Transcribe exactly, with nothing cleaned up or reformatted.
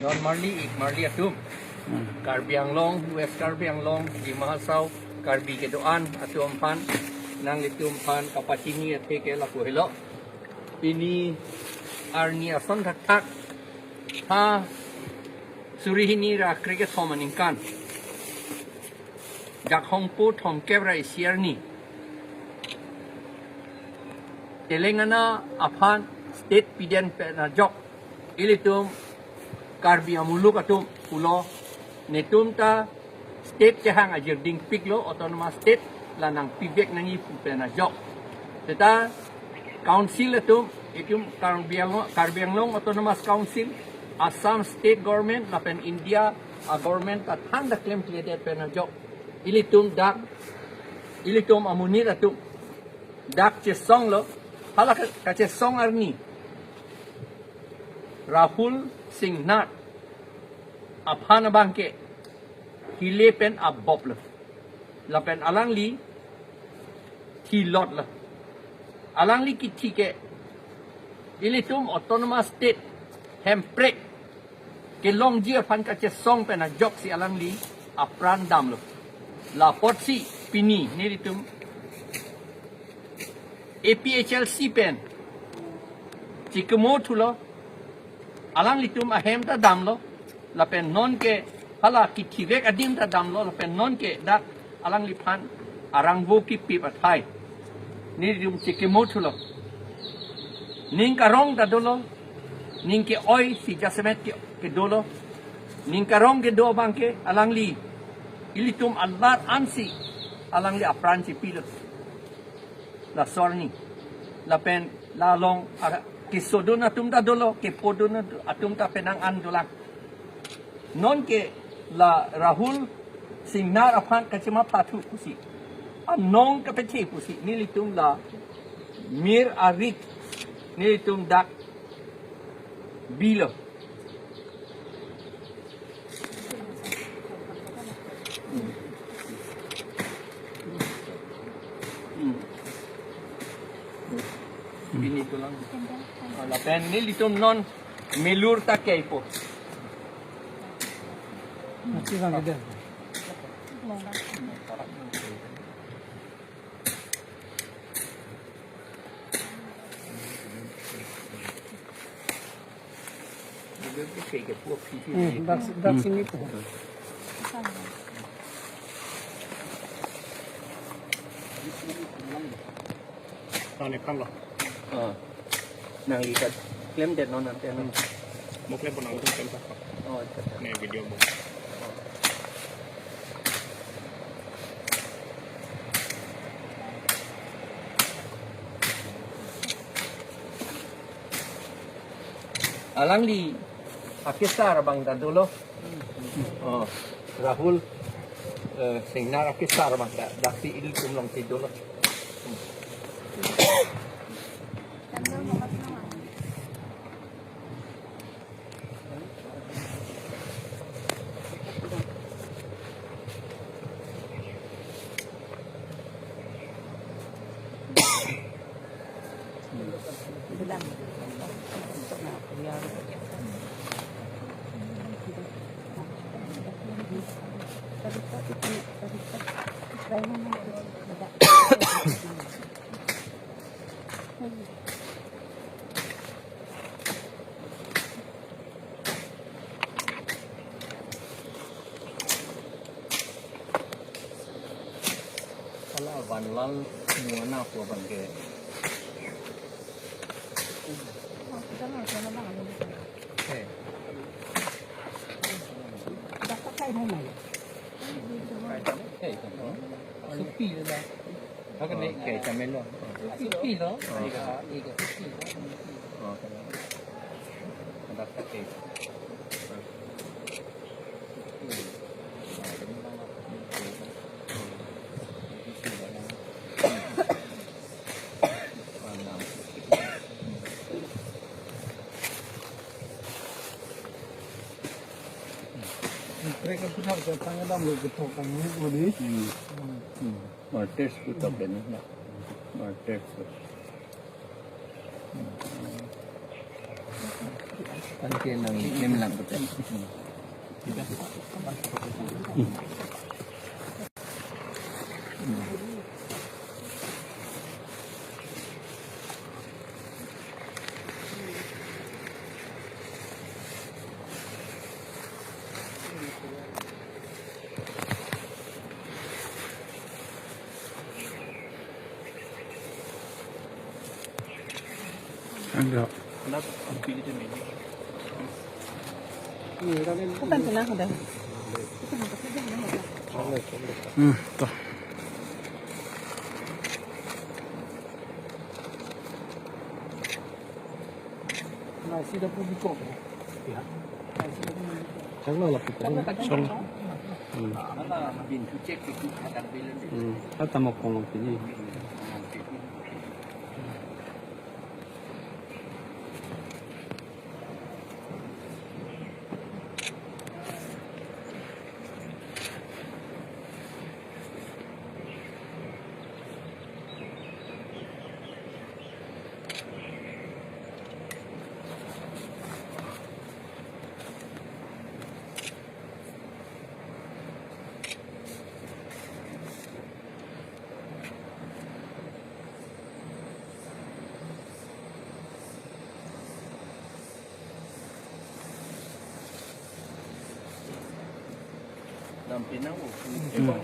Non marli ik marli atum. Hmm. Karbi Anglong, West Karbi Anglong, Dima Hasao, Karbi kedo-an atum aphan, nanglitum aphan kapachini athe ke lapu helo. Pini arni ason thakthak, ha suri hini ra krekethom aningkan, Jakhong po thomkep ra isi arni, Telangana aphan state pidun pen ajok, ilitum Karbi amuluk atum pulo, netum ta state kehang ajirding piklo, autonomous state la nangpivek nangji pu pen ajok. Seta council atum, itum Karbi Anglong, Karbi Anglong Autonomous Council, Assam State Government lapen India a government ta than ta klemkledet pen ajok, ilitum dak, ilitum amonit atum dak chesonglo, hala ka-, kachesong arni Rahul Singnar aphan abangke hile pen aboplo. Lapen alangli thilotlo. Alangli kithi ke ilitum autonomous state hemprek kelongji aphan kachesong pen ajoksi alangli apran damlo. La apotsi pini nelitum A P H L C pen chikimo thulo, alanglitum ahem ta damlo, lapen nonke hala kithivek adim ta damlo, lapen nonke dak alangliphan arangvo kipip athai nelitum chikimo thulo. Ning karong ta dolo, ning ke-oisi jasemet ke, kedolo. Ning karong kedo abangke alangli ilitum alar ansi alangli apran chipilo. Laso arni. Lapen la along a-, kesodun atum ta dolo, kepodun atum ta penang an dolang. Nonke la Rahul Singnar aphan kachematha thu pusi, anong kapethe pusi, nelitum la mir arit nelitum dak bilo. Hmm. Pini tulang. Lapen nelitum non melur ta keipo. Mati bang gede. Hmm, dak, dak sini po. Nang ikat klemdet non ante non. Mo klem po nangtum klem sa. Oh, acha, acha. Ne video mo. Alangli akesar abang ta dolo. Oh, Rahul, eh, Singnar akesar abang ta, daksi ilitum alongsi dolo. Hala vanlal muana ko abangke. Eh. Dapat kai hai mai. Kai tam, kai tam. Supi le da. Hak ne kai tam lo. Supi lo. Ika, ika supi lo. Oh, kan. Dapat kai. Krek ke putar ke tang dam lo ke tok tang ni ko di. Hmm. Hmm. Martyrs tu tak den na. Martyrs tu. Anke nang nem lang betul. Enggak. Bukan tenang udah. Hmm, toh. Nah, sida público. Ya. Nah, sida público. Chalo la público. Chalo. Hmm. Hmm. Kata mau kong pini. Dam pinang, oh.